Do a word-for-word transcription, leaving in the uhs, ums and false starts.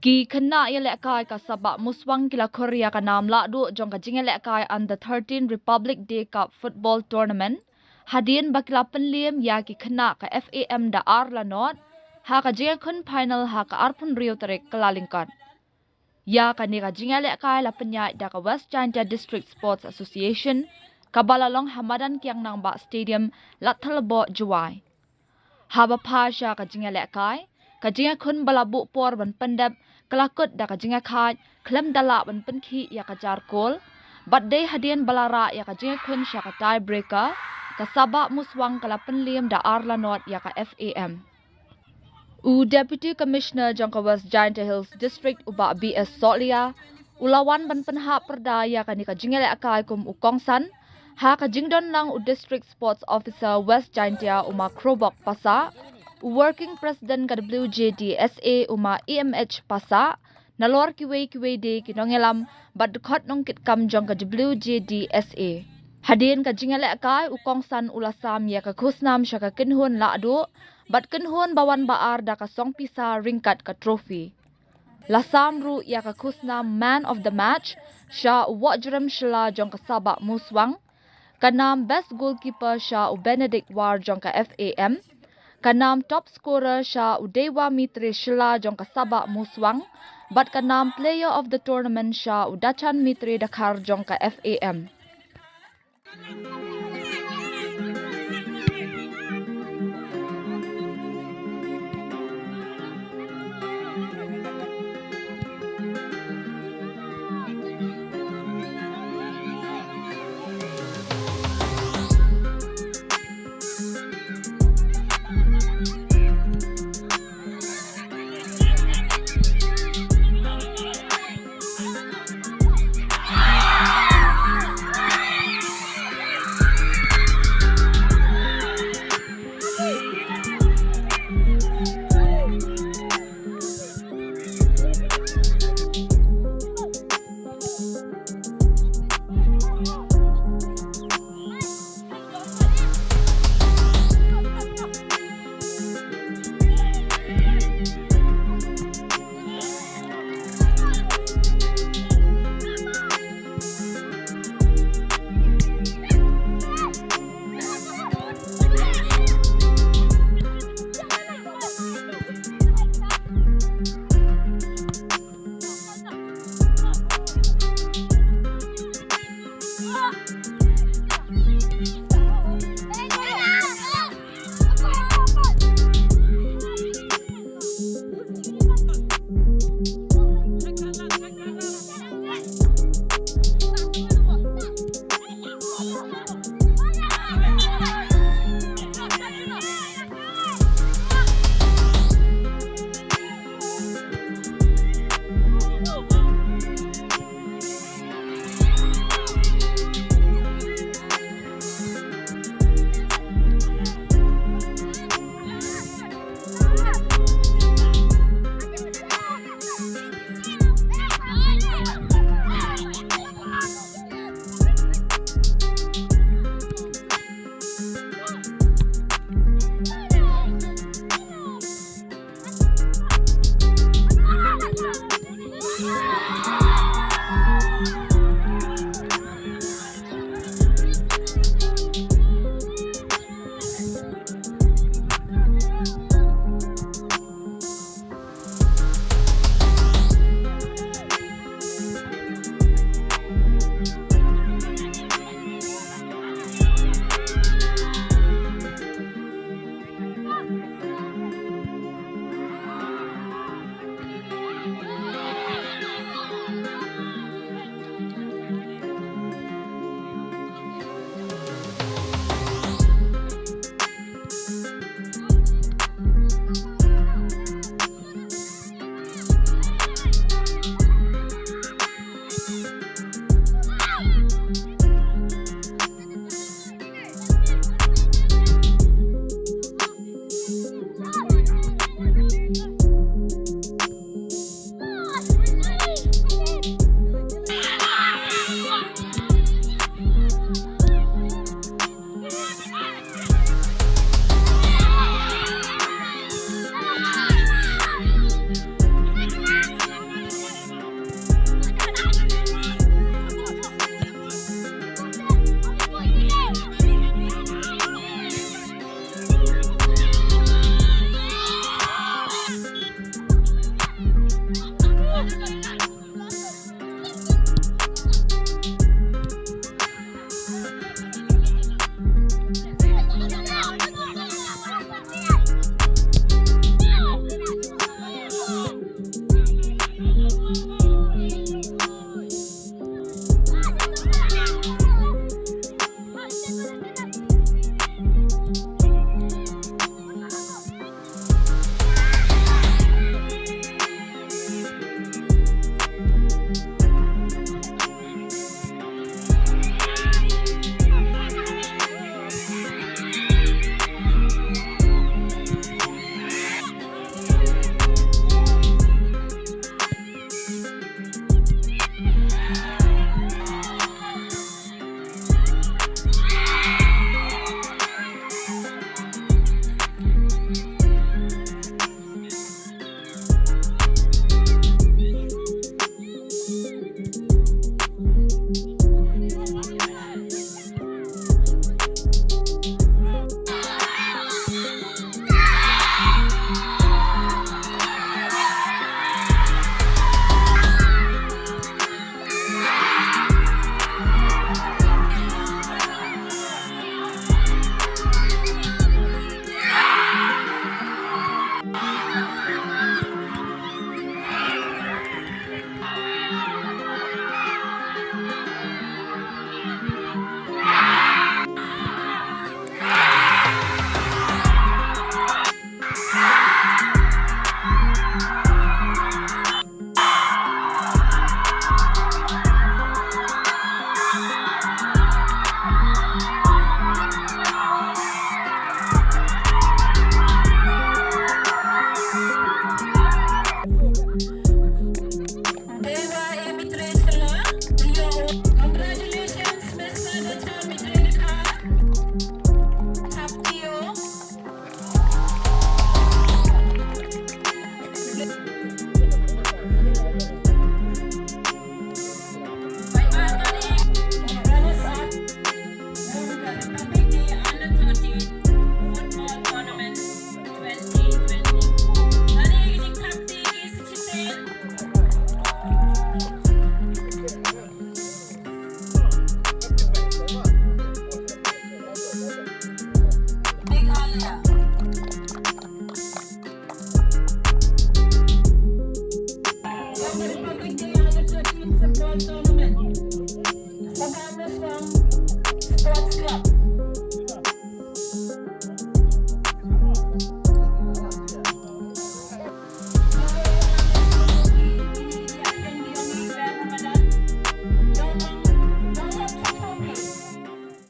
Ki khynnah ïalehkai ka Sabah Muswang ki la khur ïa ka nam lahduh jong ka jingïalehkai Under thirteen Republic Day Cup Football Tournament hadien ba ki la pynliem ïa ki khynnah ka F A M da ar la nod ha ka jingïakhun final ha ka arphew hynriew tarik Kyllalyngkot. Ïa kane ka jingïalehkai la pynïaid da ka West Jaintia District Sports Association kaba la long ha madan Kiang Nangbah Stadium, Ladthadlaboh, Jowai. Haba phai sha ka jingïalehkai, ka jingïakhun ba la buh por ban pyndep ka la kut da ka jingïakhaid khlem da lah ban pynkhih ïa ka jar kol, bad dei hadien ba la rah ïa ka jingïakhun sha ka tie breaker, ka Sabah Muswang ka la pynliem da ar la nod ïa ka F A M. U Deputy Commissioner jong ka West Jaintia Hills District, u Bah B S Sohliya, u la wan ban pynhap pyrda ïa kane ka jingïalehkai kum u kongsan ha ka jingdon lang u District Sports Officer West Jaintia, u Ma Khrobok Passah, u Working President ka W J D S A, u Ma E M H Passah, nalor kiwei kiwei de ki nongïalam bad dkhot nongkitkam jong ka W J D S A. Hadien ka jingïalehkai, u kongsan u la sam ïa ka khusnam sha ka kynhun lahduh bad kynhun ba wan ba ar da ka song pisa ryngkat ka trophy. La sam ruh ïa ka khusnam Man of the Match sha u Wohjrem Shylla jong ka Sabah Muswang, ka nam Best Goalkeeper sha u Benedict War jong ka F A M, ka nam Top Scorer sha u Deiwa Mitre Shylla jong ka Sabah Muswang, bad ka nam Player of the Tournament sha u Dachan Mitre Dkhar jong ka F A M.